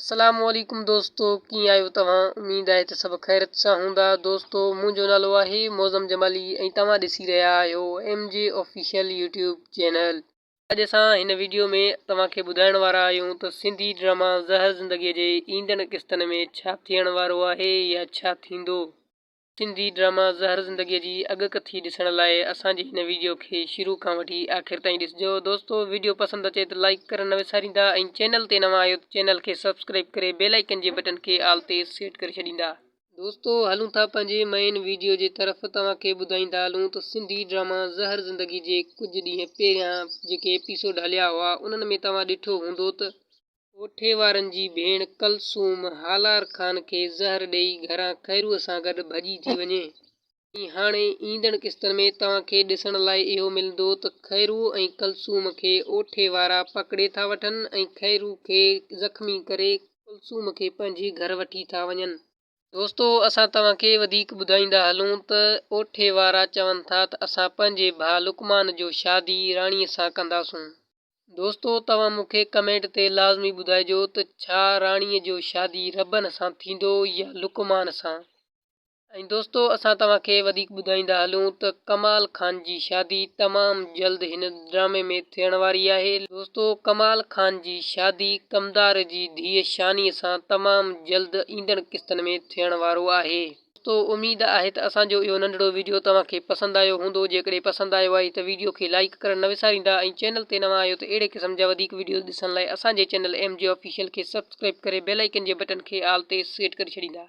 السلام عليڪم دوستو ڪيئن آهيو توهان اميد آهي ته سڀ خيريت سان هوندا دوستو منهنجو نالو آهي معظم جمالي ۽ توهان ڏسي رهيا آهيو M G official YouTube channel. اڄ اسان هن ويڊيو ۾ توهان کي ٻڌائڻ وارا آهيون ته سنڌي ڊراما زهر زندگي جي ايندڙ قسطن ۾ ڇا ٿيڻ وارو آهي يا ڇا ٿيندو. سنڌي ڊراما زهر زندگيء جي اڳڪٿي ڏسڻ لاء اسان جي هن ويڊيو کي شروع کان وٺي آخر تائين ڏسجو دوستو ويڊيو پسند اچي ته لائيڪ ڪرڻ نه وساريندا ۽ چينل تي نوان آهيو ته چينل کي سبسڪرائيب ڪري بيل آئيڪن جي بٽن کي آل تي سيٽ ڪري ڇڏيندا. دوستو هلون ٿا پنهنجي مئين ويڊيو جي طرف توهان کي ٻڌائيندا هلون ته سنڌي ڊراما زهر زندگي جي ڪجهه ڏينهن پهريان جيڪي ايپيسوڊ هليا هئا انهن ۾ توهان ڏٺو هوندو ته ڪوٺي وارن جي ڀيڻ ڪلثوم هالار خان کي زهر ڏيئي گهران خيروء سان گڏ ڀڄي ٿي وڃي. ۽ هاڻي ايندڙ قسطن ۾ توهان کي ڏسڻ لاء اهو ملندو ته خيروء ۽ ڪلثوم کي اوٺي وارا پڪڙي ٿا وٺن ۽ خيروء کي زخمي ڪري ڪلثوم کي پنهنجي گهر وٺي ٿا وڃن. دوستو اسان توهان کي وڌيڪ ٻڌائيندا هلون ته اوٺي وارا چون ٿا ته اسان پنهنجي ڀاء لقمان جو شادي راڻيء سان ڪنداسون. دوستو توهان مون کي ڪمينٽ تي لازمي ٻڌائجو ته ڇا راڻيء جو شادي ربن سان ٿيندو يا لقمان سان؟ ۽ دوستو اسان توهان کي وڌيڪ ٻڌائيندا هلون ته ڪمال خان جي شادي تمام جلد هن ڊرامي ۾ ٿيڻ واري آهي. دوستو ڪمال خان جي شادي ڪمدار جي ڌيء شانيء سان تمام جلد ايندڙ قسطن ۾ ٿيڻ وارو آهي. دوستو اميد آهي ته اسان جو اهو ننڍڙو ويڊيو توهان کي پسند آيو هوندو جيڪڏهن پسند آيو آهي ته ويڊيو کي لائيڪ ڪرڻ نه وساريندا ۽ چينل تي نوان آهيو ته اهڙي قسم جا وڌيڪ ويڊيوز ڏسڻ لاء اسان جي چينل ايم جي آفيشل کي سبسڪرائيب ڪري بيل آئيڪن جي بٽن کي آل تي سيٽ ڪري ڇڏيندا.